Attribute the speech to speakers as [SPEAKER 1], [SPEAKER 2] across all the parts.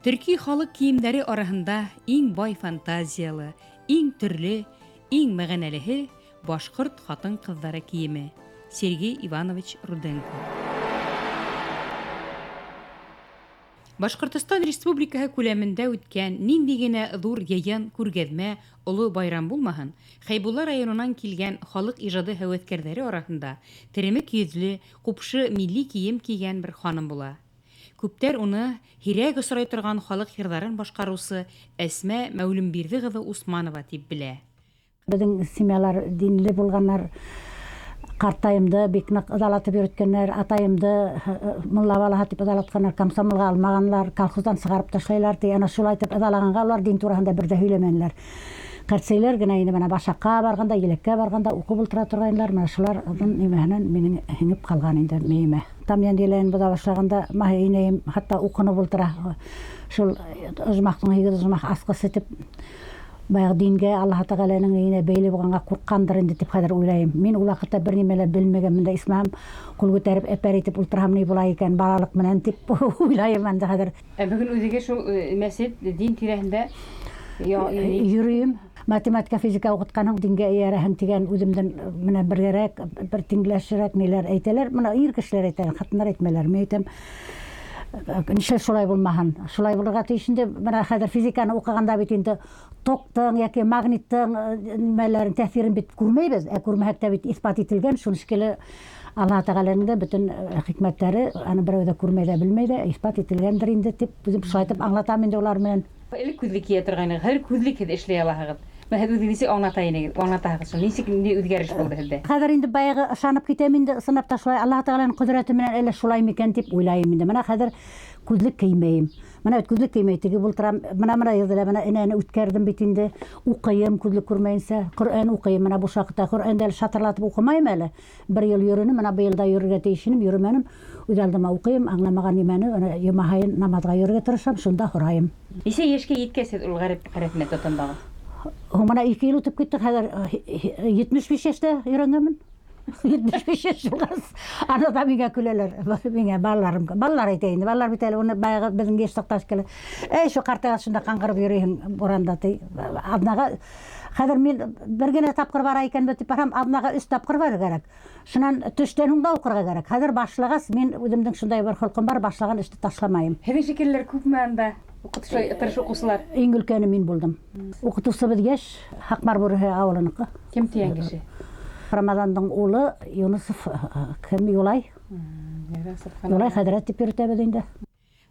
[SPEAKER 1] Төрки халыҡ кейемдәре араһында иң бай фантазиялы, иң төрлө, иң мәғәнәлеһе башҡорт ҡатын-ҡыҙҙары кейеме. Сергей Иванович Руденко. Башҡортостан Республикаһы күләмендә үткән ниндәй генә ҙур йыйын, күргәҙмә, оло байрам булмаһын, Хәйбулла районынан килгән халыҡ ижады һәүәҫкәрҙәре араһында теремек йөҙлө, ҡупшы милли кейем кейгән бер ханым була. Күптәр уны һирәк осрай торған халыҡ йырҙарын башҡарыусы Әсмә Мәүлембирҙе ҡыҙы Усманова тип белә.
[SPEAKER 2] Беҙҙең семьялар динле булғаннар. Ҡартайымды бик ныҡ ыҙалатып йөрөткәндәр, атайымды мулла балаһы тип ыҙалатҡандар, комсомолға алмағанлар, колхоздан сығарып ташлайлар ти. Ана шулай итеп ыҙалағанға улар дин тураһында бер ҙә һөйләмәнеләр. Ҡәртсәйләр генә инде бына башаҡҡа барғанда, еләккә барғанда уҡып ултыра торғайнылар. Бына шуларҙың нимәһенән минең һеңеп ҡалған инде мейемә. Тамъян еләген боҙа башлағанда Маһи инәйем хатта уҡынып ултыра. Шул ожмахтың һигеҙ ожмах асҡысы тип баяғы дингә, Аллаһ Тәғәләнең өйөнә бәйле булғанға ҡурҡҡандыр инде тип хәҙер уйлайым. Мин ул ваҡытта бер нимә лә белмәгәнмен дә, исмаһам, ҡул күтәреп әпәр итеп ултырһам ни була икән балалыҡ менән тип уйлайым инде хәҙер.
[SPEAKER 1] Ә бөгөн үҙегеҙ шул мәсет, дин тирәһендә
[SPEAKER 2] йөрөйөм. Математика, физика уҡытҡанһың, дингә эйәрәһең тигән үҙемдең менән бергәрәк, бер тиңләшерәк ниләр әйтәләр. Бына ир кешеләр әйтә, ҡатындар әйтмәйләр. Мин әйтәм, нишләп шулай булмаһын? Шулай булырға тейеш инде. Бына хәҙер физиканы уҡығанда бит инде токтың йәки магниттың нимәләрен, тәьҫирен бит күрмәйбеҙ. Ә күрмәһәк тә бит иҫбат ителгән. Шуны шикелле Аллаһ Тәғәләнең дә бөтөн хикмәттәре аны берәү ҙә күрмәй ҙә, белмәй ҙә, иҫбат ителгәндер инде тип үҙем шулай итеп аңлатам инде улар менән.
[SPEAKER 1] Элек күҙлек кейә торғайнығыҙ, хәҙер күҙлекһеҙ эшләй алаһығыҙ. Бына һеҙ үҙегеҙ нисек аңлата инегеҙ, аңлатаһығыҙ шуны, нисек ниндәй үҙгәреш булды һеҙҙә?
[SPEAKER 2] Хәҙер инде баяғы ышанып китәм инде, ысынлап та шулай Аллаһ Тәғәләнең ҡөҙрәте менән әллә шулай микән тип уйлайым инде. Бына хәҙер күҙлек кеймәйем. Бына бит күҙлек кеймәй теге бултырам. Бына йырҙы ла, бына энәне үткәрҙем бит инде. Уҡыйым күҙлек күрмәйенсә, Ҡөрьән уҡыйым. Бына буш ваҡытта Ҡөрьәнде әле шатырлатып уҡымайым әле. Бер йыл йөрөнөм, бына быйыл да йөрөргә тейеш инем, йөрөмәнем. Үҙ алдыма уҡыйым, аңламаған нимәне, бына йома һайын намаҙға йөрөргә тырышам, шунда һорайым.
[SPEAKER 1] Нисә йәшкә еткәс һеҙ ул ғәрәп хәрефенә тотондоғоҙ?
[SPEAKER 2] Һуң бына 2 йыл үтеп китте, хәҙер 75 йәштә өйрәнгәнмен. 75 йәш булғас, ана да миңә көләләр, миңә балаларым, балалар әйтә инде, балалар бит әле уны баяғы беҙҙең йәш саҡта шикелле. Эй, шул ҡартайғас шунда ҡаңғырып йөрөйһөң буранда ти. Аҙнаға хәҙер мин бер генә тапҡыр бара икәнмен тип барһам, аҙнаға 3 тапҡыр барыр кәрәк. Шунан төштән һуң да уҡырға кәрәк. Хәҙер башлағас, мин үҙемдең шундай бер холҡом бар, башлаған эште ташламайым.
[SPEAKER 1] Һеҙҙең шикеллеләр күпме анда? Уҡытыусы, тырыш уҡыусылар.
[SPEAKER 2] Иң өлкәне мин булдым. Уҡытыусыбыҙ йәш, Һаҡмар Бүреһе ауылыныҡы.
[SPEAKER 1] Кем тигән кеше?
[SPEAKER 2] Рамаҙандың улы Юнусов, кем Юлай? Юлай хәҙрәт тип йөрөтәбеҙ инде.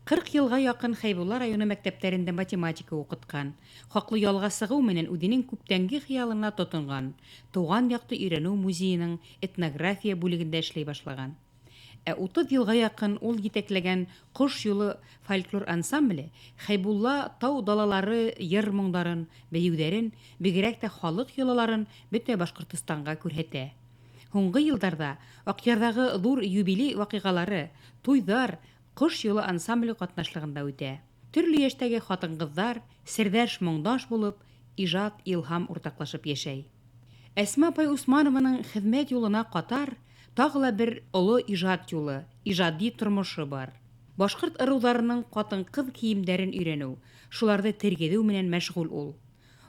[SPEAKER 1] 40 йылға яҡын Хәйбулла районы мәктәптәрендә математика уҡытҡан. Хаҡлы ялға сығыу менән үҙенең күптәнге хыялына тотонған. Тыуған яҡты өйрәнеү музейының этнография бүлегендә эшләй башлаған. Ә 30 йылға яҡын ул етәкләгән Ҡош юлы фольклор ансамбле Хәйбулла тау далалары йыр моңдарын, бейеүҙәрен, бигерәк тә халыҡ йолаларын бөтә Башҡортостанға күрһәтә. Һуңғы йылдарҙа Аҡъярҙағы ҙур юбилей ваҡиғалары, туйҙар Ҡош юлы ансамбле ҡатнашлығында үтә. Төрлө йәштәге ҡатын-ҡыҙҙар серҙәш моңдаш булып, ижад, илһам уртаҡлашып йәшәй. Әсмә апай Усманованың хеҙмәт юлына ҡатар тағы ла бер оло ижад юлы, ижади тормошо бар. Башҡорт ырыуҙарының ҡатын-ҡыҙ кейемдәрен өйрәнеү, шуларҙы тергеҙеү менән мәшғүл ул.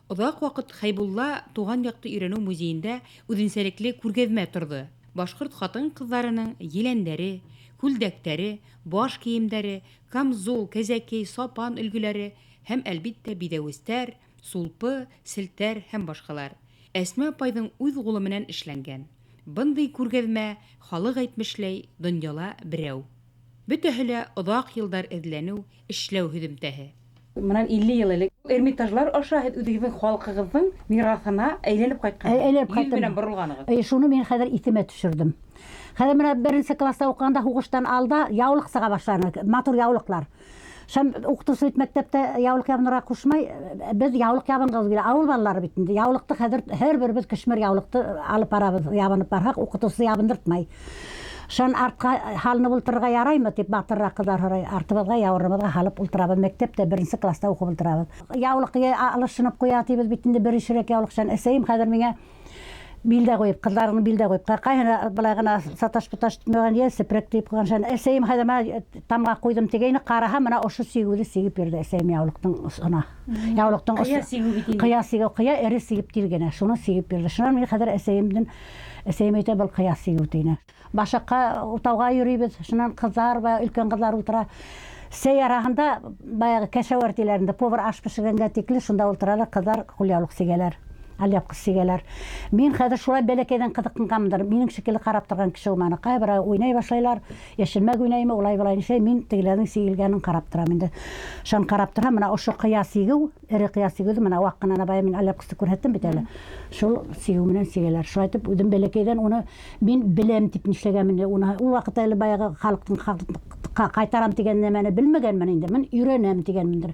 [SPEAKER 1] Оҙаҡ ваҡыт Хәйбулла тыуған яҡты өйрәнеү музейында үҙенсәлекле күргәҙмә торҙо. Башҡорт ҡатын-ҡыҙҙарының еләндәре, күлдәктәре, баш кейемдәре, камзул, кәзәкей, сапан өлгөләре һәм әлбиттә биҙәүестәр, сулпы, селтәр һәм башҡалар. Әсмә апайҙың үҙ ҡулы менән эшләнгән. Бындай күргәҙмә халыҡ әйтмешләй донъяла берәү. Бөтәһе лә оҙаҡ йылдар эҙләнеү, эшләү һөҙөмтәһе. Бынан 50 йыл элек Эрмитажлар аша һеҙ үҙегеҙҙең халҡығыҙҙың мираҫына әйләнеп ҡайтҡанһығыҙ.
[SPEAKER 2] Әйләнеп
[SPEAKER 1] Йөҙ
[SPEAKER 2] ҡайттым.
[SPEAKER 1] менән боролғанығыҙ.
[SPEAKER 2] Шуны мин хәҙер иҫемә төшөрҙөм. Хәҙер бына беренсе класста уҡығанда һуғыштан алда яулыҡ сыға башланы, матур яулыҡлар. Шәм уҡытыусы бит мәктәптә яулыҡ ябынырға ҡушмай, беҙ яулыҡ ябынғыбыҙ килә. Ауыл балалары бит инде. Яулыҡты хәҙер һәр беребеҙ кешмер яулыҡты алып барабыҙ, ябынып барһаҡ, уҡытыусы ябындыртмай. Шан артҡа һалынып ултырырға яраймы тип батырыраҡ ҡыҙҙар һорай. Артыбыҙға, яурыныбыҙға һалып ултырабыҙ. Мәктәптә беренсе класста уҡып ултырабыҙ. Яулыҡ алышынып ҡуя тибеҙ бит инде, бер ишерәк яулыҡ. Шан әсәйем хәҙер миңә Билдә ҡуйып, ҡыҙҙарҙың билдә ҡуйып, ҡайһына былай ғына саташ-путаш итмәгән йә сепрәк тейеп ҡуйған. Шунан әсәйем хәҙер мына тамға ҡуйҙым тигәйне, ҡараһа, мына ошо сигеүҙе сигеп бирҙе әсәйем яулыҡтың осона. Яулыҡтың
[SPEAKER 1] Ҡыя сигеү бит инде.
[SPEAKER 2] Ҡыя сигеү, ҡыя эре сигеп тир генә, шуны сигеп бирҙе. Шунан мин хәҙер әсәйем әйтә, был ҡыя сигеү тине. Башаҡҡа утауға йөрөйбөҙ, шунан ҡыҙҙар, бая өлкән ҡыҙҙар ултыра. Сәй араһында баяғы кәшәүәр тиләр инде, повар аш бешергәнгә тикле шунда ултыралар, ҡыҙҙар ҡулъяулыҡ сигәләр, алъяпҡыс сигәләр. Мин хәҙер шулай бәләкәйҙән ҡыҙыҡһынғанмындыр. Минең шикелле ҡарап торған кеше булманы. Ҡайһы берәү уйнай башлайлар, йәшенмәк уйнаймы, улай былай нишләй, мин тегеләрҙең сигелгәнен ҡарап торам инде. Шуны ҡарап торһам, мына ошо ҡыя сигеү, эре ҡыя сигеүҙе мына ваҡ ҡына бая мин алъяпҡысты күрһәттем бит әле. Шул сигеү менән сигәләр. Шулай итеп үҙем бәләкәйҙән уны мин беләм тип нишләгәнмен, уны ул ваҡытта әле баяғы халыҡтың ҡайтарам тигән нәмәне белмәгәнмен инде, мин өйрәнәм тигәнмендер.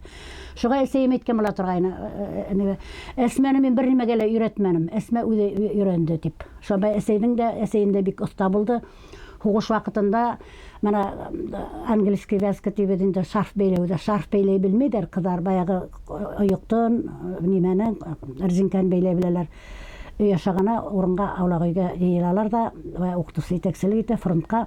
[SPEAKER 2] Шуға әсәйем әйткән була торғайны, Әсмәне мин бер нимәгә лә өйрәтмәнем, Әсмә үҙе өйрәнде тип. Шуға әсәйҙең дә, әсәйем дә бик оҫта булды. Һуғыш ваҡытында мына английский вязка тибеҙ инде, шарф бәйләүҙә, шарф бәйләй белмәйҙәр ҡыҙҙар, баяғы ойоҡтон, нимәне, резинканы бәйләй беләләр. Өй аша ғына урынға, аулаҡ өйгә йыйылалар ҙа, бая уҡытыусы етәкселек итә, фронтҡа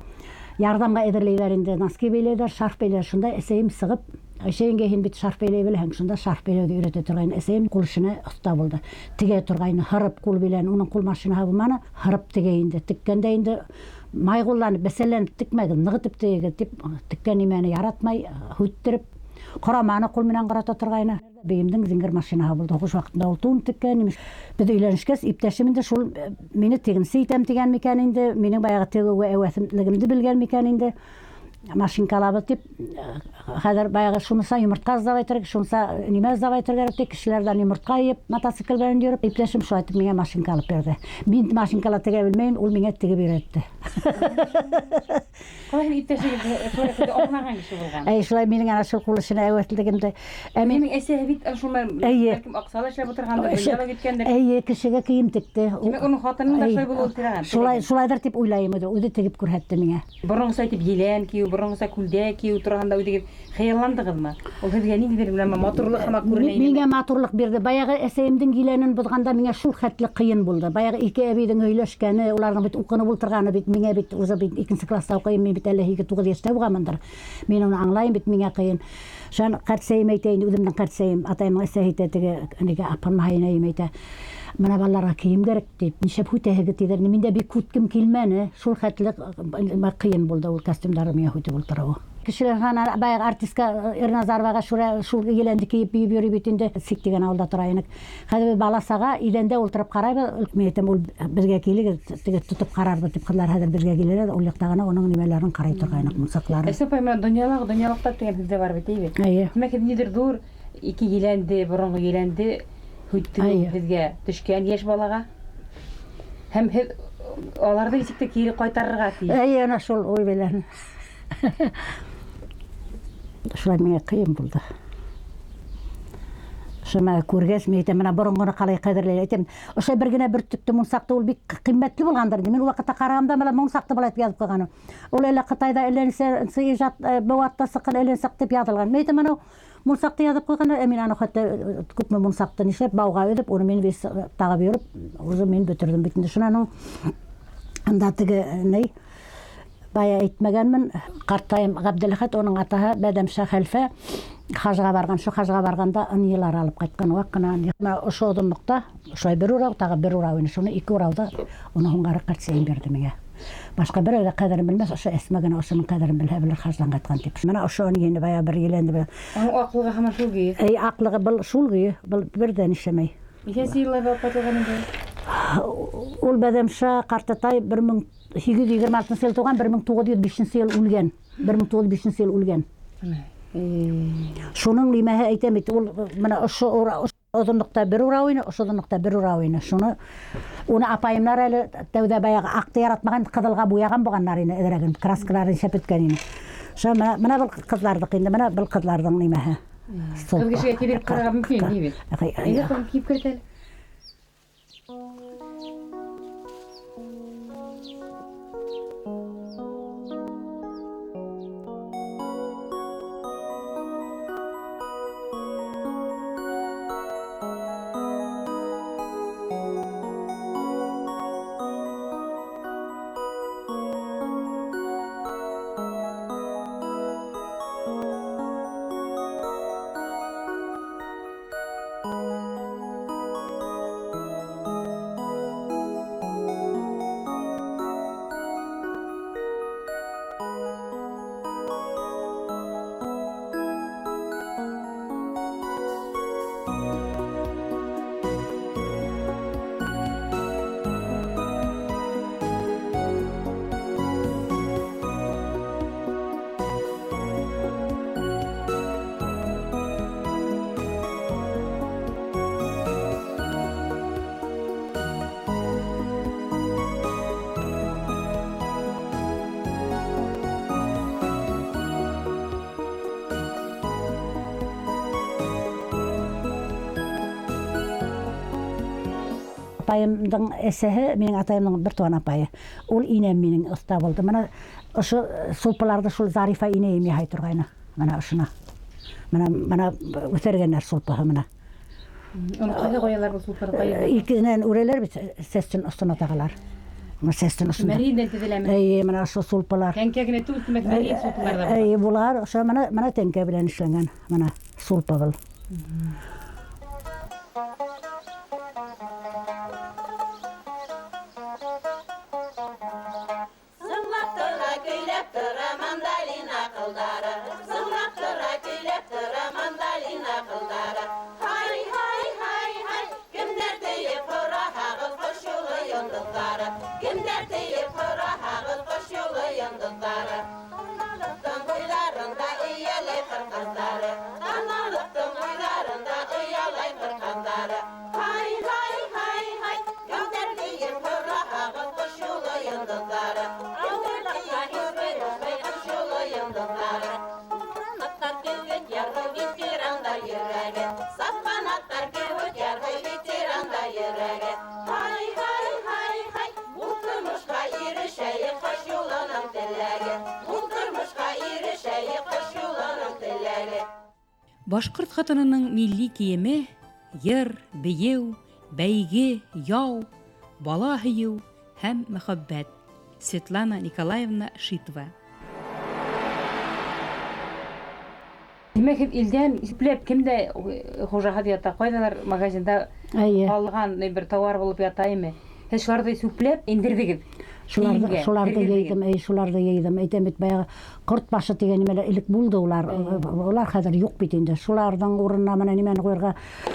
[SPEAKER 2] ярҙамға әҙерләйҙәр инде, носки бәйләйҙәр, шарф бәйләйҙәр. Шунда әсәйем сығып, Әсәйеңгә һин бит шарф бәйләй беләһең, шунда шарф бәйләүҙе өйрәтә торғайны. Әсәйем ҡул эшенә оҫта булды. Тегә торғайны, һырып ҡул белән, уның ҡул машинаһы булманы, һырып тегә инде. Теккәндә инде май ҡулланып, бәсәләнеп текмәгеҙ, нығытып тегегеҙ тип, теккән нимәне яратмай, һүттереп, ҡораманы ҡул менән ҡората торғайны. Бейемдең зингер машинаһы булды. Һуғыш ваҡытында ул тун теккән, имеш. Беҙ өйләнешкәс, иптәшем инде шул мине тегенсе итәм тигән микән инде, минең баяғы тегеүгә әүәҫлегемде белгән микән инде. Машинка алабыҙ тип, хәҙер баяғы шуныса йомортҡа сдавай торор, шуныса нимә сдавай торор кәрәк тип, кешеләрҙән йомортҡа йыйып, мотоцикл белән йөрөп, иптәшем шулай итеп миңә машинка алып бирҙе. Мин машинкала тегә белмәйем, ул миңә тегеп өйрәтте.
[SPEAKER 1] Ҡалай һин иптәшегеҙ шулай итеп аңлаған кеше булған?
[SPEAKER 2] Әй, шулай минең ана шул ҡул эшенә әүәҫлегемде. Ә мин
[SPEAKER 1] Минең әсәһе бит шул мәл,
[SPEAKER 2] Эйе.
[SPEAKER 1] бәлкем аҡса ла эшләп ултырғандыр,
[SPEAKER 2] Эше-
[SPEAKER 1] донъя ла киткәндер.
[SPEAKER 2] Эйе, кешегә кейем текте.
[SPEAKER 1] Тимәк, уның хатынының да
[SPEAKER 2] Эйе.
[SPEAKER 1] шулай булыуы теләгән.
[SPEAKER 2] Шулай, шулайҙыр тип уйлайым үҙе, үҙе тегеп күрһәтте миңә.
[SPEAKER 1] Боронғоса итеп елән кейеү, боронғоса күлдәк кейеү тураһында үҙегеҙ хыялландығыҙмы? Ул һеҙгә ниндәйҙер менән матурлыҡ һымаҡ күренә инеме?
[SPEAKER 2] Миңә матурлыҡ бирҙе. Баяғы әсәйемдең еләнен боҙғанда миңә шул хәтле ҡыйын булды. Баяғы ике әбейҙең һөйләшкәне, уларҙың бит уҡынып ултырғаны бит миңә бит уже бит икенсе класста уҡыйым, мин бит әле һигеҙ-туғыҙ йәштә булғанмындыр. Мин уны аңлайым бит, миңә ҡыйын. Шунан ҡәртсәйем әйтә инде, үҙемдең ҡәртсәйем, атайымдың әсәһе әйтә, теге нигә апам һайынайым әйтә. Мына балаларға кейем кәрәк тип, нишләп һүтәһегеҙ тиҙәр. Мин дә бик һүткем килмәне. Шул хәтле ҡыйын булды ул костюмдарҙы миңә һүтеп ултырыуы. Кешеләр һаны баяғы артистка Ирназароваға шул еләнде кейеп бейеп йөрөй бит инде. Сик тигән ауылда тора инек. Хәҙер беҙ бала саға иҙәндә ултырып ҡарайбыҙ. Мин әйтәм, ул беҙгә килегеҙ, теге тотоп ҡарарбыҙ тип, ҡыҙҙар хәҙер беҙгә киләләр, ул яҡта ғына уның нимәләрен ҡарай торғайныҡ, мунсаҡларын.
[SPEAKER 1] Әсә апай, менә донъялағы донъялыҡта тигән һүҙ ҙә бар бит, әйбит?
[SPEAKER 2] Эйе.
[SPEAKER 1] Тимәк, һеҙ ниҙер ҙур ике еләнде, боронғо еләнде һүттегеҙ
[SPEAKER 2] Эйе.
[SPEAKER 1] һеҙгә төшкән йәш балаға. Һәм һеҙ аларҙы нисек тә кире ҡайтарырға тейеш.
[SPEAKER 2] Эйе, ана шул уй белән. Шулай миңә ҡыйын булды. Шуны күргәс, мин әйтәм, менә боронғоно ҡалай ҡәҙерләй әйтәм. Ошо бер генә бөртөктө мунсаҡты ул бик ҡиммәтле булғандыр инде. Мин ул ваҡытта ҡарағанда менә мунсаҡты былай итеп яҙып ҡуйған. Ул әллә Ҡытайҙа әллә нисә ижад, быуатта сыҡҡан әллә нисә тип яҙылған. Мин әйтәм, менә мунсаҡты яҙып ҡуйған, ә мин аны хатта күпме мунсаҡты нишләп бауға өҙөп, уны мин вес тағып йөрөп, уже мин бөтөрҙөм бит инде. Шунан һуң анда теге ни бая әйтмәгәнмен, ҡартайым Ғәбделәхәт, уның атаһы Бәҙәмшә хәлфә хажға барған, шул хажға барғанда ынйылар алып ҡайтҡан, ваҡ ҡына ынйы. Мына ошо оҙонлоҡта ошолай бер урау, тағы бер урау ине, шуны ике урауҙа уны һуңғары ҡәртсәйем бирҙе миңә. Башҡа берәү ҙә ҡәҙерен белмәҫ, ошо Әсмә генә ошоноң ҡәҙерен белһә белер хаждан ҡайтҡан тип. Мына ошо ынйыны бая бер еләнде бер.
[SPEAKER 1] Уның аҡлығы һаман шул көйө.
[SPEAKER 2] Эй, аҡлығы был шул көйө, был бер ҙә нишләмәй.
[SPEAKER 1] Нисәнсе йылларҙа алып ҡайтылған инде?
[SPEAKER 2] Ул Бәҙәмшә ҡартатай бер мең һигеҙ йөҙ егерме алтынсы йыл тыуған, бер мең туғыҙ йөҙ бишенсе йыл үлгән. Бер мең туғыҙ йөҙ бишенсе йыл үлгән. Шуның нимәһе әйтәм бит, ул мына ошо оҙонлоҡта бер урау ине, ошо оҙонлоҡта бер урау ине. Шуны уны апайымдар әле тәүҙә баяғы аҡты яратмаған, ҡыҙылға буяған булғандар ине, әҙерәген краскаларын шәп иткән ине. Шо мына был ҡыҙҙарҙыҡ инде, мына был ҡыҙҙарҙың нимәһе.
[SPEAKER 1] Ҡыҙ кешегә килеп ҡарарға мөмкин, ни бит? Әйҙә, ҡыҙым, кейеп керт әле.
[SPEAKER 2] Апайымдың әсәһе, минең атайымдың бер туған апайы. Ул инәм минең оҫта булды. Мына ошо сулпыларҙы шул Зарифа инәйем яһай торғайны. Мына ошоно. Мына үҫергәндәр сулпыһы мына.
[SPEAKER 1] Уны ҡайҙа ҡуялар был сулпыларҙы?
[SPEAKER 2] Икенән үрәләр бит, сәстең оҫтона тағалар. Мына сәстең осонда.
[SPEAKER 1] Мәрйендән теҙеләме?
[SPEAKER 2] Эйе, мына ошо сулпылар.
[SPEAKER 1] Тәңкә генә түгел, тимәк, мәрйен сулпылар ҙа бар.
[SPEAKER 2] Эйе, булар. Ошо мына тәңкә белән эшләнгән. Мына сулпы был.
[SPEAKER 3] Зыңлап тора, көйләп тора мандолина ҡылдары. Зыңлап тора, көйләп тора мандолина ҡылдары. Һай, һай, һай, һай, кемдәр тейеп һораһағыҙ ҡош юлы йондоҙҙары. Кемдәр тейеп һораһағыҙ ҡош юлы йондоҙҙары. Таналыҡтың буйҙарында эйәләй ҡыр ҡаҙҙары. Таналыҡтың буйҙарында эйәләй ҡыр ҡаҙҙары. Һай, һай, һай, һай, кемдәр тейеп һораһағыҙ ҡош юлы йондоҙҙары. Кемдәр тейеп һораһағыҙ ҡош юлы йондоҙҙары. Аттар кеүек ярһый ветерандар йөрәге. Сапҡан аттар кеүек ярһый ветерандар йөрәге. Һай, һай, һай, һай, был тормошҡа ирешәйек ҡош юлының теләге. Был тормошҡа ирешәйек ҡош юлының теләге.
[SPEAKER 1] Башҡорт ҡатынының милли кейеме йыр, бейеү, бәйге, яу, бала һөйөү һәм мөхәббәт. Светлана Николаевна Шитова. Тимәк, һеҙ илдән ипләп кемдә хужаһыҙ ята, ҡайҙалар магазинда
[SPEAKER 2] Эйе.
[SPEAKER 1] алған бер тауар булып ята име? Һеҙ шуларҙы сүпләп индерҙегеҙ.
[SPEAKER 2] Шуларҙы,
[SPEAKER 1] Кейемгә,
[SPEAKER 2] шуларҙы
[SPEAKER 1] кергеҙҙегеҙ.
[SPEAKER 2] йыйҙым, эй, шуларҙы йыйҙым. Әйтәм бит, баяғы ҡорт башы тигән нимәләр элек булды улар. Улар хәҙер юҡ бит инде. Шуларҙың урынына мына нимәне ҡуйырға.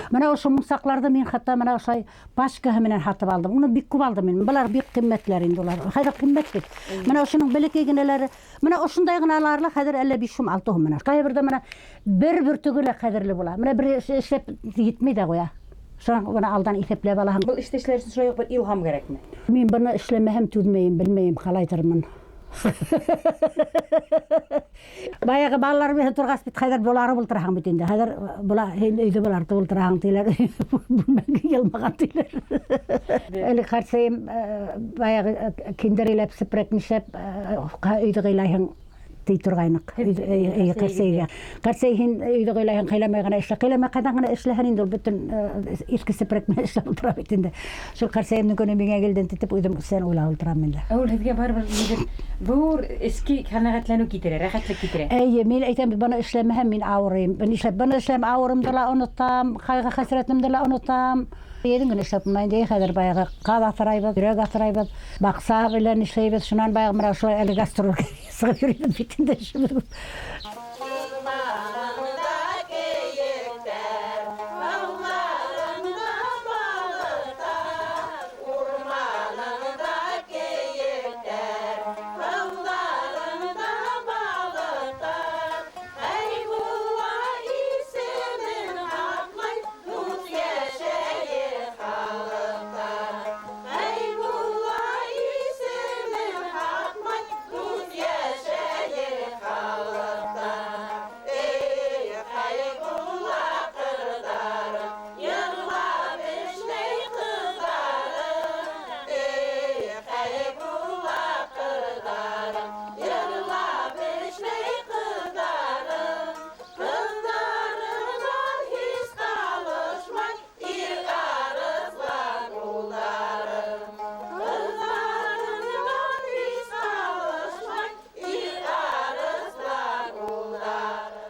[SPEAKER 2] Мына ошо мунсаҡларҙы мин хатта мына ошолай пачкаһы менән һатып алдым. Уны бик күп алдым мин. Былар бик ҡиммәтләр инде улар. Хәҙер ҡиммәт бит. Мына ошоноң бәләкәй генәләре, мына ошондай ғыналары ла хәҙер әллә 5 һум, 6 һум мына. Ҡайһы берҙә мына бер бөртөгө лә ҡәҙерле була. Мына бер эшләп етмәй ҙә ҡуя. Шунан бына алдан иҫәпләп алаһың.
[SPEAKER 1] Был эште эшләр өсөн шулай уҡ бер илһам кәрәкме?
[SPEAKER 2] Мин быны эшләмәһәм түҙмәйем, белмәйем, ҡалайтырмын. Баяғы балалар менән торғас бит хәҙер болары бултыраһың бит инде. Хәҙер була һин өйҙә боларҙы бултыраһың тиләр. Бүлмәгә йылмаған тиләр. Элек ҡарсайым, баяғы киндер иләп, сепрәк нишләп, өйҙә ғилайһың тей торғайныҡ. Ҡарсайға. Ҡарсай һин өйҙә ғилайһың, ҡыйламай ғына эшлә. Ҡыйламай ҡайҙан ғына эшләһен инде ул бөтөн иҫке сепрәк менән эшләп ултыра бит инде. Шул ҡарсайымдың көнө миңә килде тип үҙем сән уйлап ултырам инде.
[SPEAKER 1] Ә ул һеҙгә барыбер ниҙер ҙур эске ҡәнәғәтләнеү китерә, рәхәтлек китерә.
[SPEAKER 2] Эйе, мин әйтәм, быны эшләмәһәм мин ауырыйым. Быны эшләп, быны эшләм, ауырымды ла онотам, ҡайғы-хәсрәтемде лә онотам. Йәҙен генә эшләп булмай инде, хәҙер баяғы ҡаҙ аҫрайбыҙ, өйрәк аҫрайбыҙ, баҡса белән эшләйбеҙ. Шунан баяғы мына ошолай әле гастролгә сығып йөрөйбөҙ бит инде эшебеҙ күп.
[SPEAKER 3] Урманында кейектәр, тауларында балыҡтар. Урманында кейектәр, тауларында балыҡтар. Хәйбулла исемен һаҡлай, дуҫ йәшәйек халыҡтар. Хәйбулла исемен һаҡлай, дуҫ йәшәйек халыҡтар. Эй, Хәйбулла ҡырҙарым, йырлап эшләй ҡыҙҙарым. Эй, Хәйбулла ҡырҙарым, йырлап эшләй ҡыҙҙарым. Ҡыҙҙарынан һис ҡалышмай, ир арыҫлан улдарым. Ҡыҙҙарынан һис ҡалышмай, ир арыҫлан улдарым.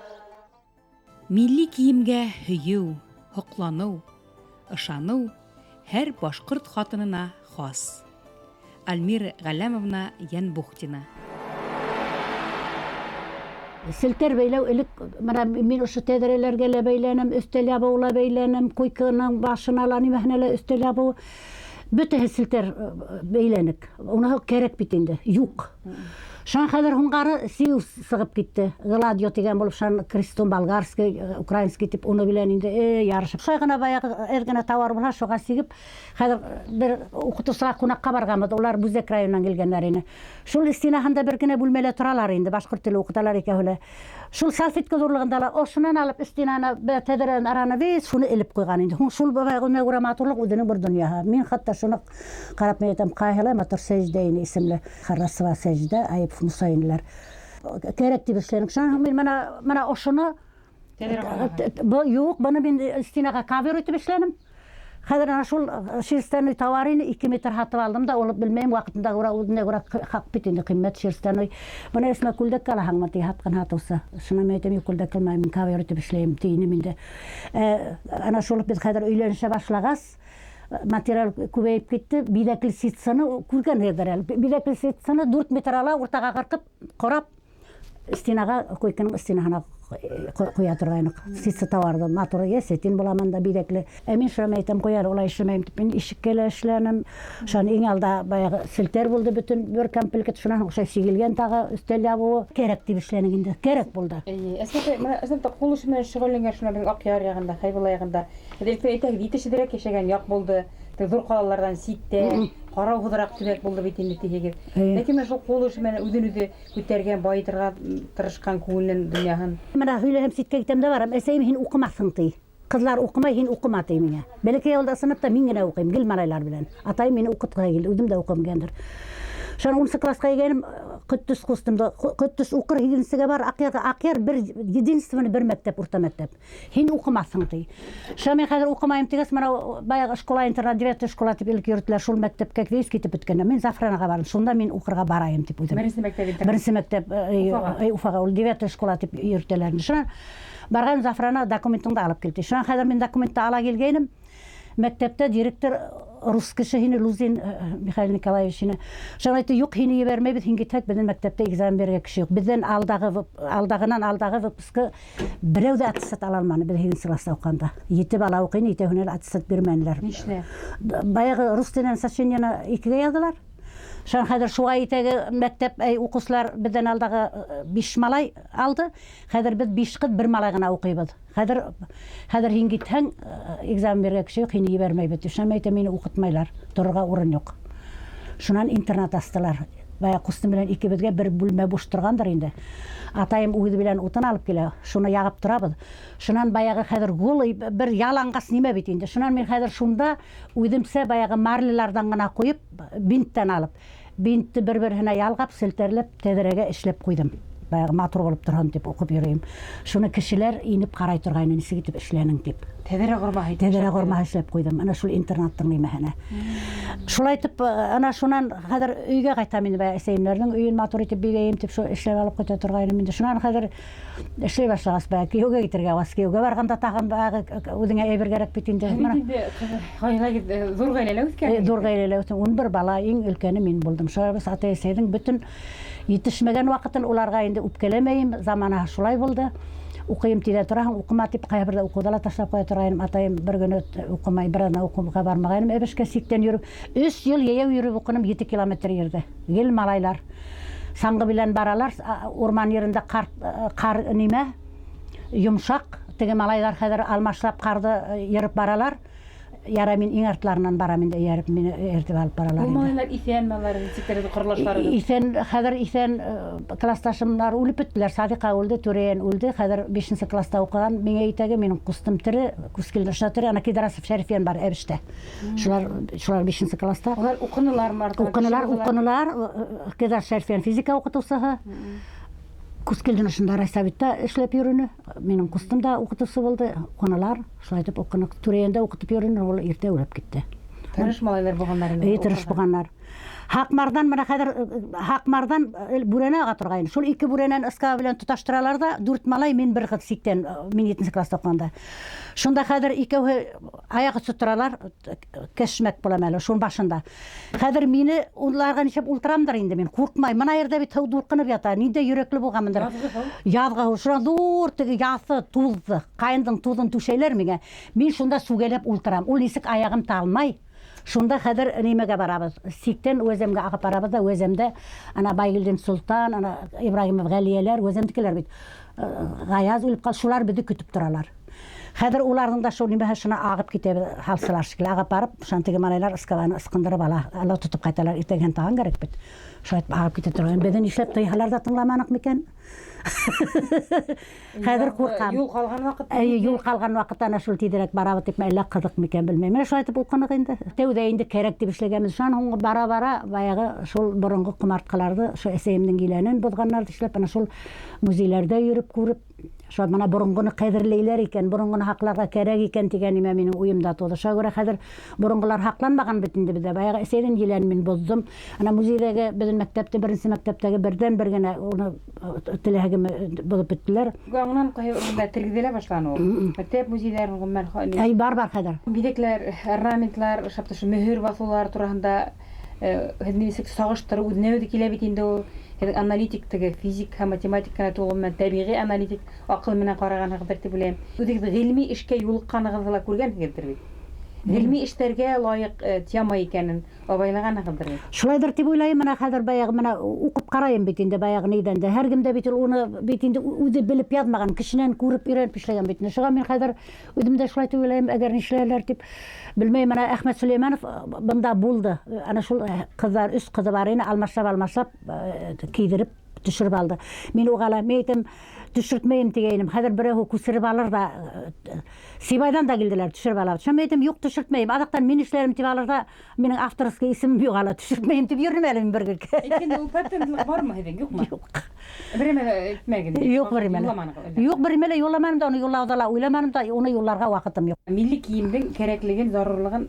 [SPEAKER 1] Милли кейемгә һөйөү, һоҡланыу, ышаныу һәр башҡорт ҡатынына хас. Альмира Ғәләмовна Йәнбухтина.
[SPEAKER 2] Селтәр бәйләү элек мына мин ошо тәҙрәләргә лә бәйләнем, өҫтәл ябыуы ла бәйләнем, койканың башына ла, нимәһенә лә өҫтәл ябыуы. Бөтәһе селтәр бәйләнек. Уныһы кәрәк бит инде, юҡ. Шунан хәҙер һуңғары сигеү сығып китте. Гладио тигән булып, шунан крестон болгарский, украинский тип уны белән инде ярышып. Шулай ғына баяғы әҙ генә тауар булһа, шуға сигеп, хәҙер бер уҡытыусыға ҡунаҡҡа барғанбыҙ, улар Бүздәк районынан килгәндәр ине. Шул стенаһында бер генә бүлмәлә торалар инде, башҡорт теле уҡыталар икәүһе лә. Шул салфетка ҙурлығында ла ошонан алып стенаны тәҙрәнән араны весь шуны элеп ҡуйған инде. Һуң шул баяғы уны күрә матурлыҡ үҙенең бер донъяһы. Мин хатта шуны ҡарап мин әйтәм, ҡайһылай матур сәждә ине исемле. Харрасова сәждә, Айыпов Мусаинлар. Кәрәк тип эшләнек. Шунан һуң мин мына ошоно юҡ, быны мин стенаға ковер итеп эшләнем. Хәҙер ана шул шерстяной товар ине 2 метр һатып алдым да, ул белмәйем, ваҡытында күрә, үҙенә күрә хаҡ бит инде ҡиммәт шерстяной. Бына эсмә күлдәк алаһыңмы ти һатҡан һатыусы. Шуны мин әйтәм, юҡ, күлдәк алмайым, мин ковер итеп эшләйем тинем инде. Ана шул беҙ хәҙер өйләнешә башлағас, материал күбәйеп китте. Биҙәкле ситсаны күргәнһегеҙҙер әле. Биҙәкле ситсаны 4 метр ала, уртаға ҡырҡып, ҡорап, стенаға, койканың стенаһына ҡуя торғайныҡ. Ситса тауарҙы матур, йә сетин була мында биҙәкле. Ә мин шуны әйтәм, ҡуяр, улай эшләмәйем тип, мин ишеккә лә эшләнем. Шунан иң алда баяғы селтәр булды бөтөн бер комплект, шунан һуң шулай сигелгән тағы өҫтәл ябыуы. Кәрәк тип эшләнек инде, кәрәк булды.
[SPEAKER 1] Эйе, Әсмә, мына Әсмә ҡул эше менән шөғөлләнгән шунан беҙҙең Аҡъяр яғында, Хәйбулла яғында. Электә әйтәгеҙ, етешерәк йәшәгән яҡ булды. Теге ҙур ҡалаларҙан ситтә, ҡарауһыҙыраҡ төбәк булды бит инде тиһегеҙ. Ләкин менә шул ҡул эше менән үҙен үҙе күтәргән, байытырға тырышҡан күңелен, донъяһын.
[SPEAKER 2] Мына һөйләһәм ситкә китәм дә барам. Әсәйем, һин уҡымаҫһың ти. Ҡыҙлар уҡымай, һин уҡыма ти миңә. Бәләкәй ауылда ысынлап та мин генә уҡыйым, гел малайлар белән. Атайым мине уҡытҡыһы килде, үҙем дә уҡым килгәндер. Шунан 10 класҡа килгәнем, Ҡөттөс ҡустымды. Ҡөттөс уҡыр һигеҙенсегә бар, Аҡъярға. Аҡъяр бер единственный бер мәктәп, урта мәктәп. Һин уҡымаҫһың ти. Шунан мин хәҙер уҡымайым тигәс, мына баяғы школа-интернат, 9 школа тип элек йөрөттөләр, шул мәктәпкә весь китеп бөткәндә. Мин Зафранаға барҙым, шунда мин уҡырға барайым тип уйҙым.
[SPEAKER 1] Беренсе мәктәп интернат.
[SPEAKER 2] Беренсе мәктәп,
[SPEAKER 1] Уфаға.
[SPEAKER 2] Уфаға, ул 9 школа тип йөрөтәләр. Шунан барған Зафрана документыңды алып килде. Шунан хәҙер мин документты ала килгәйнем. Мәктәптә директор рус кеше һине, Лузин Михаил Николаевич һине. Шунан әйтте, юҡ, һине ебәрмәйбеҙ, һин китһәк, беҙҙең мәктәптә экзамен бирергә кеше юҡ. Беҙҙән алдағынан алдағы выпускы берәү ҙә аттестат ала алманы, беҙ һигеҙенсе класста уҡығанда. 7 бала уҡыйны, икәүһенә лә аттестат бирмәнеләр.
[SPEAKER 1] Нишләп?
[SPEAKER 2] Баяғы рус теленән сочинениены 2-гә яҙҙылар. Шунан хәҙер шуға итәге мәктәп, уҡыусылар беҙҙән алдағы 5 малай алды. Хәҙер беҙ 5 ҡыҙ, 1 малай ғына уҡыйбыҙ. Хәҙер һин китһәң, экзамен бирергә кеше юҡ, һине ебәрмәйбеҙ. Шунан әйтәм, мине уҡытмайлар, торорға урын юҡ. Шунан интернат астылар. Бая ҡустым белән икебеҙгә бер бүлмә буш торғандыр инде. Атайым үҙе белән утын алып килә, шуны яғып торабыҙ. Шунан баяғы хәҙер голый бер яланғас нимә бит инде. Шунан мин хәҙер шунда үҙемсә баяғы марляларҙан ғына ҡуйып, бинттән алып, бинтте бер-береһенә ялғап, селтәрләп, тәҙрәгә эшләп ҡуйҙым. Баяғы матур булып торһон тип уҡып йөрөйөм. Шуны кешеләр инеп ҡарай торғайны, нисек итеп эшләнең тип.
[SPEAKER 1] Тәҙрә ҡормаһы итеп
[SPEAKER 2] Тәҙрә
[SPEAKER 1] эшләп
[SPEAKER 2] ҡормаһы эшләп ҡуйҙым. Ана шул интернаттың нимәһенә. Шулай итеп, ана шунан хәҙер өйгә ҡайтам инде, баяғы әсәйемдәрҙең өйөн матур итеп биҙәйем тип шул эшләп алып ҡайта торғайным инде. Шунан хәҙер эшләй башлағас, баяғы кейәүгә китергә ваз, кейәүгә барғанда тағын баяғы үҙеңә әйбер кәрәк бит инде.
[SPEAKER 1] Һәм
[SPEAKER 2] Мына
[SPEAKER 1] инде ғаиләгеҙ, ҙур ғаиләлә үҫкән.
[SPEAKER 2] Ҙур ғаиләлә үҫтем. 11 бала, иң өлкәне мин булдым. Шулай беҙ атай-әсәйҙең бөтөн етешмәгән ваҡытын уларға инде үпкәләмәйем, заманаһы шулай булды. Уҡыйым тиҙә тораһың, уҡыма тип ҡайһы берҙә уҡыуҙа ла ташлап ҡуя торғайным. Атайым бер көнө уҡымай, бер аҙна уҡыуға бармағайным. Әбешкә сиктән йөрөп, 3 йыл йәйәү йөрөп уҡыным, 7 километр ерҙә. Гел малайлар саңғы белән баралар, урман ерендә ҡар нимә, йомшаҡ. Теге малайлар хәҙер алмашлап ҡарҙы йырып баралар. Яра мин иң артларынан барам инде, эйәреп, мине эйәртеп алып баралар
[SPEAKER 1] Ул
[SPEAKER 2] инде.
[SPEAKER 1] малайлар иҫәнме алар, нисектер ҡорлашлары?
[SPEAKER 2] Иҫән, хәҙер иҫән, классташымдар үлеп бөттөләр. Садиҡа үлде, Түрәйән үлде. Хәҙер 5 класста уҡыған миңә итәге, минең ҡустым тере, Күскилдер шуна тере, ана Кидарасов Шәрифйән бар Әбештә. Шулар 5 класста.
[SPEAKER 1] Улар уҡынылармы артынан?
[SPEAKER 2] Уҡынылар,
[SPEAKER 1] Кеше булдылар?
[SPEAKER 2] уҡынылар. Кидарасов Шәрифйән физика уҡытыусыһы. Күскилдең ошонда райсоветта эшләп йөрөнө. Минең ҡустым да уҡытыусы булды. Уҡынылар, шулай итеп уҡыныҡ. Түрәйәндә уҡытып йөрөнө, ул иртә үлеп китте.
[SPEAKER 1] Тырыш малайлар булғандар инде.
[SPEAKER 2] Эй, тырыш булғандар. Һаҡмарҙан мына хәҙер Һаҡмарҙан бүрәнә аға торғайны. Шул 2 бүрәнәне ыскаба белән тоташтыралар да, 4 малай, мин бер ҡыҙ сиктән, мин 7 класста уҡығанда. Шунда хәҙер икәүһе аяҡ өҫтө торалар, кәшмәк булам әле, шуның башында. Хәҙер мине уларға нисәп ултырамдыр инде мин, ҡурҡмай. Мына ерҙә бит һыу дулҡынып ята, ниндәй йөрәкле булғанмындыр.
[SPEAKER 1] Яҙғы һыу?
[SPEAKER 2] Яҙғы һыу. Шунан ҙур теге яҫы туҙҙы, ҡайындың туҙын түшәйләр миңә. Мин шунда сүгәләп ултырам. Ул нисек аяғым талмай. Шунда хәҙер нимәгә барабыҙ? Сиктән Үәзәмгә ағып барабыҙ ҙа, Үәзәмдә ана Байгилдин Солтан, ана Ибраһимов Ғәлиәләр, Үәзәмдекеләр бит. Ғаяз үлеп ҡалды, шулар беҙҙе көтөп торалар. Хәҙер уларҙың да шул нимәһе шуна ағып китәбеҙ, һалсылар шикелле ағып барып, шунан теге малайлар ыскаланы ысҡындырып ала, ала тотоп ҡайталар, иртәгәһен тағын кәрәк бит. Шулай итеп ағып китә торған. Беҙҙе нишләп тыйһалар ҙа тыңламаныҡ микән? Хәҙер ҡурҡам.
[SPEAKER 1] Юл ҡалған ваҡыт.
[SPEAKER 2] Әйе, юл ҡалған ваҡытта ана шул тиҙерәк барабыҙ тип, әллә ҡыҙыҡ микән, белмәйем. Менә шулай итеп уҡыныҡ инде. Тәүҙә инде кәрәк тип эшләгәнбеҙ. Шунан һуң бара-бара баяғы шул боронғо ҡомартҡыларҙы, шул әсәйемдең еләнен боҙғандарҙы эшләп, ана шул музейҙәрҙә йөрөп күреп, шул бына боронғоно ҡәҙерләйҙәр икән, боронғоно һаҡларға кәрәк икән тигән нимә минең уйымда тыуҙы. Шуға күрә хәҙер боронғолар һаҡланмаған бит инде беҙҙә. Баяғы әсәйҙең еләнен мин боҙҙом. Ана музейҙәге беҙҙең мәктәптә, беренсе мәктәптәге берҙән-бер генә уны теләһәгеме боҙоп бөттөләр.
[SPEAKER 1] Яңынан ҡайһы урында тергеҙелә башланы ул. Мәктәп музейҙәрен ғөмүмән
[SPEAKER 2] Әй, бар, бар хәҙер.
[SPEAKER 1] Биҙәкләр, орнаментлар, шапты шу мөһөр баҫыулар тураһында, һеҙ нисек сағыштырыу үҙенә үҙе килә бит инде ул. Һеҙҙең аналитик теге физик һәм математик кенә түгел, ғөмүмән тәбиғи аналитик аҡыл менән ҡарағанһығыҙҙыр тип уйлайым. Үҙегеҙ ғилми эшкә юлыҡҡанығыҙҙы ла күргәнһегеҙҙер бит. Ғилми эштәргә лайыҡ тема икәнен абайлағанһығыҙҙыр бит.
[SPEAKER 2] Шулайҙыр тип уйлайым, бына хәҙер баяғы бына уҡып ҡарайым бит инде баяғы ниҙән дә. Һәр кем дә бит ул уны бит инде үҙе белеп яҙмаған, кешенән күреп өйрәнеп эшләгән бит инде. Шуға мин хәҙер үҙем дә шулай тип уйлайым, әгәр нишләрләр тип белмәйем. Бына Әхмәт Сөләймәнов бында булды. Ана шул ҡыҙҙар, өс ҡыҙы бар ине, алмашлап-алмашлап кейҙереп төшөрөп алды. Мин уға ла, мин әйтәм, төшөртмәйем тигәйнем. Хәҙер берәү күсереп алыр да, Сибайҙан да килделәр, төшөрөп алыр. Шунан мин әйтәм, юҡ, төшөртмәйем. Аҙаҡтан мин эшләрем тип алыр да, минең авторский исемем юҡ ала, төшөртмәйем тип йөрөнөм әле мин бер көн.
[SPEAKER 1] Әйткәндә, ул патентлыҡ бармы һеҙҙең, юҡмы?
[SPEAKER 2] Юҡ.
[SPEAKER 1] Бер нәмә лә әйтмәгеҙ.
[SPEAKER 2] Юҡ, бер нәмә лә.
[SPEAKER 1] Юлламаныҡ әллә?
[SPEAKER 2] Юҡ, бер нәмә лә юлламаным да, уны юллауҙа ла уйламаным да, уны юлларға ваҡытым юҡ.
[SPEAKER 1] Милли кейемдең кәрәклеген, зарурлығын,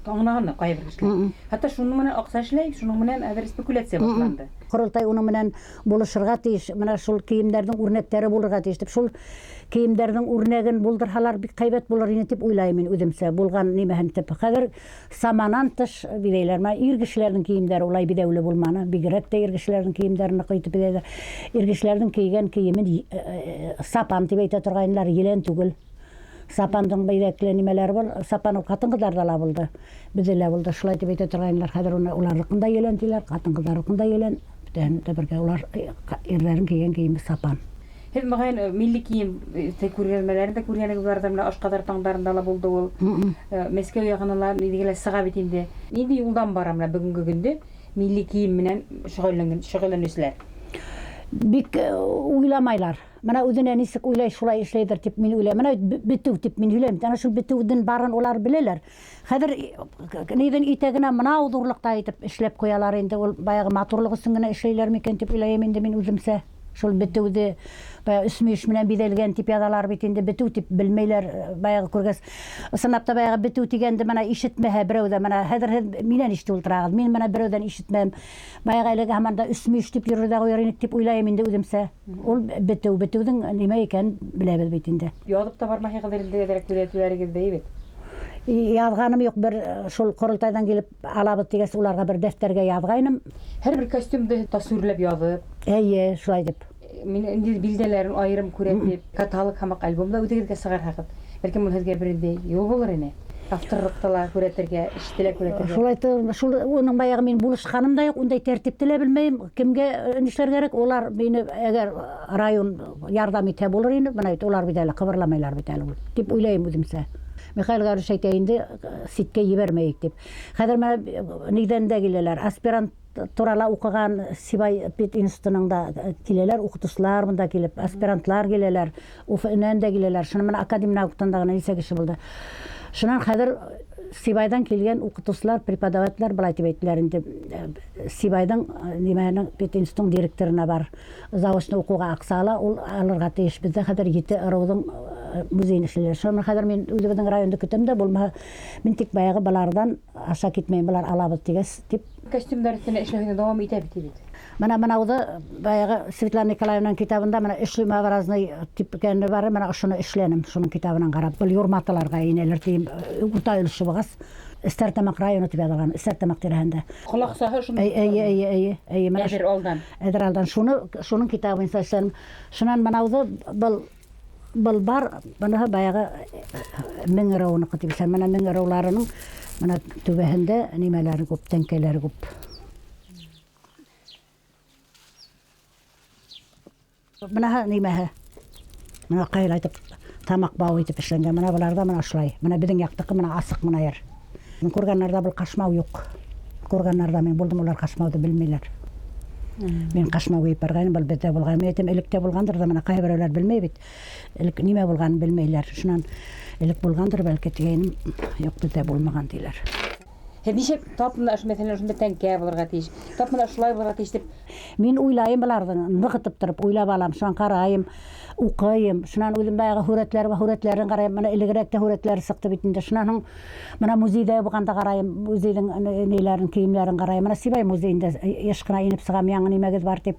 [SPEAKER 1] аңлағанмы ҡайһы бер кешеләр? Хатта шуның менән аҡса эшләй, шуның менән әҙер спекуляция башланды.
[SPEAKER 2] Ҡоролтай уның менән булышырға тейеш, бына шул кейемдәрҙең үрнәктәре булырға тейеш тип, шул кейемдәрҙең үрнәген булдырһалар бик һәйбәт булыр ине тип уйлайым мин үҙемсә, булған нимәһен тип. Хәҙер саманан тыш биҙәйләр. Бына ир кешеләрҙең кейемдәре улай биҙәүле булманы, бигерәк тә ир кешеләрҙең кейемдәрен ныҡ итеп биҙәйҙәр. Ир кешеләрҙең кейгән кейемен сапан тип әйтә торғайнылар, елән түгел. Сапандың биҙәкле нимәләре бар, сапан ул ҡатын-ҡыҙҙарҙа ла булды, беҙҙә лә булды, шулай тип әйтә торғайнылар. Хәҙер уны уларҙыҡын да елән тиләр, ҡатын-ҡыҙҙарҙыҡын да елән. Бөтәһен дә бергә улар ирҙәрен кейгән кейеме сапан.
[SPEAKER 1] Һеҙ моғайын милли кейем күргәҙмәләрен дә күргәнегеҙ барҙыр, бына Ашҡаҙар таңдарында ла булды ул. Мәскәү яғына ла ниҙегә лә сыға бит инде. Ниндәй юлдан бара бына бөгөнгө көндә милли кейем менән шөғөлләнеүселәр?
[SPEAKER 2] Бик уйламайлар. Бына үҙенә нисек уйлай, шулай эшләйҙер тип мин уйлайым. Бына бөтөү тип мин һөйләйем. Ана шул бөтөүҙең барын улар беләләр. Хәҙер ниҙең итәгенә мынау ҙурлыҡта итеп эшләп ҡуялар инде. Ул баяғы матурлыҡ өсөн генә эшләйләр микән тип уйлайым инде мин үҙемсә. Шул бөтөүҙе баяғы өс мөйөш менән биҙәлгән тип яҙалар бит инде, бөтөү тип белмәйләр баяғы күргәс. Ысынлап та баяғы бөтөү тигәнде бына ишетмәһә берәү ҙә, бына хәҙер һеҙ минән ишетеп ултыраһығыҙ, мин бына берәүҙән ишетмәм. Баяғы әлеге һаман да өс мөйөш тип йөрөр ҙә ҡуйыр инек тип уйлайым инде үҙемсә. Ул бөтөү, бөтөүҙең нимә икәнен беләбеҙ бит инде.
[SPEAKER 1] Яҙып та бармайһығыҙ инде, әҙерәк күҙәтеүҙәрегеҙ ҙә бит.
[SPEAKER 2] Яҙғаным юҡ, бер шул ҡоролтайҙан килеп алабыҙ тигәс, уларға бер дәфтәргә яҙғайным.
[SPEAKER 1] Һәр бер костюмды тасвирләп яҙып.
[SPEAKER 2] Эйе, шулай тип.
[SPEAKER 1] Мин инде билдәләрен айырым күрәтеп, каталог һәм альбомда үҙегеҙгә сығарһағыҙ, бәлкем ул һеҙгә бер инде юл булыр ине. Авторлыҡты ла күрәтергә, эште лә күрәтергә.
[SPEAKER 2] Шулай итеп, шул уның баяғы мин булышҡаным да юҡ, ундай тәртипте лә белмәйем, кемгә нишләр кәрәк, улар мине әгәр район ярҙам итһә булыр ине, бына бит улар бит әле ҡыбырламайлар бит әле ул, тип уйлайым үҙемсә. Михаил Гаврилович әйтә инде, ситкә ебәрмәйек тип. Хәҙер менә нидән дә киләләр, аспирант турала уҡыған Сибай пединститутының да киләләр, уҡытыусылар бында килеп, аспирантлар киләләр, Уфанан да киләләр. Шуны менә академия науктан да гына нисә кеше булды. Шунан хәҙер Сибайҙан килгән уҡытыусылар, преподавателдәр былай тип әйттеләр инде, Сибайҙың нимәһенең пединститутының директорына бар, заочно уҡыуға аҡса ала, ул алырға тейеш. Беҙҙә хәҙер 7 ырыуҙың музейын эшләйләр. Шунан хәҙер мин үҙебеҙҙең районды көтәм дә, булмаһа мин тик баяғы быларҙан аша китмәйем, былар алабыҙ тигәс тип.
[SPEAKER 1] Костюмдар өҫтөнә эшләүҙе дауам итә бит бит.
[SPEAKER 2] Бына мынауҙы баяғы Светлана Николаевнаның китабында бына эшлемобразный тип икәне бар, бына ошоно эшләнем, шуның китабынан ҡарап. Был юрматаларға инәлер тием, урта өлөшө булғас, Стәртамаҡ районы тип яҙылған, Стәртамаҡ тирәһендә.
[SPEAKER 1] Ҡолаҡсаһы шунда.
[SPEAKER 2] Әй, әй, әй, әй, әй, мына
[SPEAKER 1] Әҙер алдан.
[SPEAKER 2] Әҙер алдан. Шуны, шуның китабы буйынса эшләнем. Шунан мынауҙы был Был бар, быныһы баяғы мең ырыуыныҡы тип исән. Мына мең ырыуларының мына түбәһендә нимәләре күп, тәңкәләре күп. Быныһы нимәһе? Мына ҡайрайтып тамаҡ бауы итеп эшләнгән. Мына быларҙа мына шулай. Мына беҙҙең яҡтыҡы мына асыҡ мына ер. Курганнарҙа был ҡашмау юҡ. Курганнарҙа мин булдым, улар ҡашмауҙы белмәйләр. Мин ҡашмау кейеп барғайным, был беҙҙә булған. Мин әйтәм, элек тә булғандыр ҙа, мына ҡайһы берәүләр белмәй бит. Элек нимә булғанын белмәйләр. Шунан элек булғандыр бәлки тигәйнем, юҡ, беҙҙә булмаған тиләр.
[SPEAKER 1] Һеҙ нисек тап мына ошо мәҫәлән ошонда тәңкә булырға тейеш, тап мына шулай булырға тейеш тип?
[SPEAKER 2] Мин уйлайым быларҙы, нығытып тороп уйлап алам, шунан ҡарайым, уҡыйым, шунан үҙем баяғы һүрәтләр бар, һүрәтләрен ҡарайым, мына элегерәк тә һүрәтләр сыҡты бит инде. Шунан һуң мына музейҙа булғанда ҡарайым, музейҙың ниләрен, кейемдәрен ҡарайым. Мына Сибай музейында йыш ҡына инеп сығам, яңы нимәгеҙ бар тип.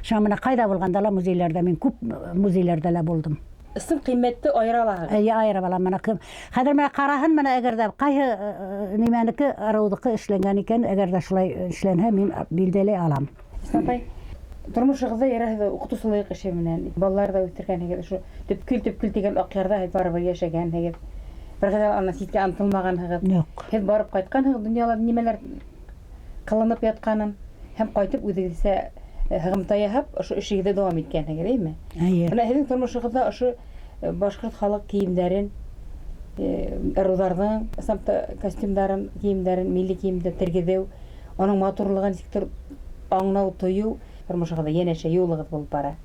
[SPEAKER 2] Шунан мына ҡайҙа булғанда ла музейҙәрҙә, мин күп музейҙәрҙә лә булдым.
[SPEAKER 1] Ысын ҡиммәтте айыра алаһығыҙ?
[SPEAKER 2] Эйе, айыра алам. Мына кем хәҙер мына ҡараһын, мына әгәр ҙә ҡайһы нимәнеке, ырыуҙыҡы эшләнгән икән, әгәр ҙә шулай эшләнһә, мин билдәләй алам.
[SPEAKER 1] Апай, тормошоғоҙҙа ярайһығыҙ уҡытыусылыҡ эше менән, балалар ҙа үҫтергәнһегеҙ, ошо төпкөл-төпкөл тигән Аҡъярҙа һеҙ барыбер йәшәгәнһегеҙ. Бер ғәҙәл ана ситкә ынтылмағанһығыҙ.
[SPEAKER 2] Юҡ.
[SPEAKER 1] Һеҙ барып ҡайтҡанһығыҙ, донъяла нимәләр ҡылынып ятҡанын һәм ҡайтып үҙегеҙсә һығымта яһап, ошо эшегеҙҙе дауам иткәнһегеҙ, эйме?
[SPEAKER 2] Эйе.
[SPEAKER 1] Бына һеҙҙең тормошоғоҙҙа ошо башҡорт халыҡ кейемдәрен, ырыуҙарҙың ысынлап костюмдарын, кейемдәрен, милли кейемде тергеҙеү, уның матурлығын нисектер аңлау, тойоу тормошоғоҙҙа йәнәшә юлығыҙ булып бара.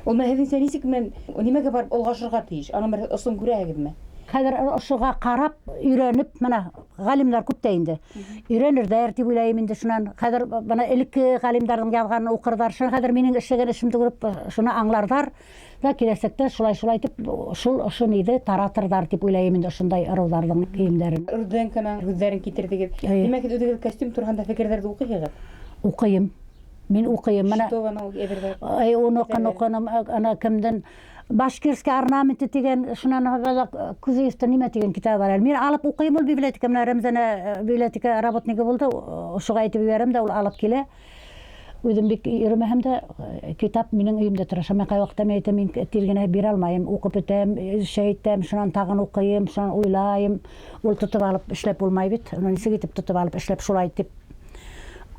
[SPEAKER 1] Ул менән һеҙҙеңсә нисек менән нимәгә барып олғашырға тейеш? Аның бер осон күрәһегеҙме?
[SPEAKER 2] Хәҙер ошоға ҡарап, өйрәнеп, мына ғалимдар күп тә инде. Өйрәнерҙәр тип уйлайым инде шунан. Хәҙер бына элекке ғалимдарҙың яҙғанын уҡырҙар. Шунан хәҙер минең эшләгән эшемде күреп, шуны аңларҙар да киләсәктә шулай-шулай тип шул ошо ниҙе таратырҙар тип уйлайым инде ошондай ырыуҙарҙың кейемдәрен.
[SPEAKER 1] Руденконың һүҙҙәрен китерҙегеҙ.
[SPEAKER 2] Эйе.
[SPEAKER 1] Тимәк, һеҙ үҙегеҙ костюм тураһында фекерҙәрҙе уҡыйһығыҙ?
[SPEAKER 2] Уҡыйым. Мин уҡыйым. Мына
[SPEAKER 1] Шитованың әйберҙәре.
[SPEAKER 2] Ай, уны уҡыным, ана кемдең Башкирский орнаменты тигән, шунан Кузеевтың нимә тигән китабы бар әле. Мин алып уҡыйым ул библиотека. Мына Рәмзәнә библиотека работнигы булды, ошоға әйтеп ебәрәм дә, ул алып килә. Үҙем бик йөрөмәһәм дә, китап минең өйөмдә тора. Шуға мин ҡай ваҡытта мин әйтәм, мин тиҙ генә бирә алмайым. Уҡып бөтәм, шәй итәм, шунан тағын уҡыйым, шунан уйлайым. Ул тотоп алып эшләп булмай бит. Уны нисек итеп тотоп алып эшләп шулай итеп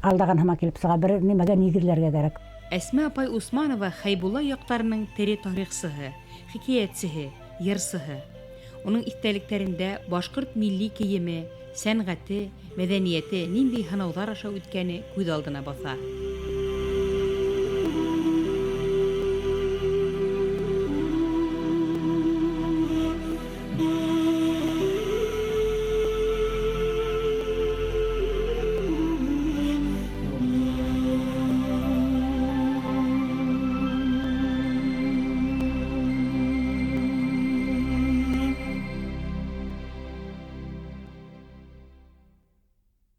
[SPEAKER 2] алдаған һымаҡ килеп сыға. Бер нимәгә нигеҙләргә кәрәк.
[SPEAKER 1] Әсмә апай Усманова Хәйбулла яҡтарының тере тарихсыһы, хикәйәтсеһе, йырсыһы. Уның иҫтәлектәрендә башҡорт милли кейеме, сәнғәте, мәҙәниәте ниндәй һынауҙар аша үткәне күҙ алдына баҫа.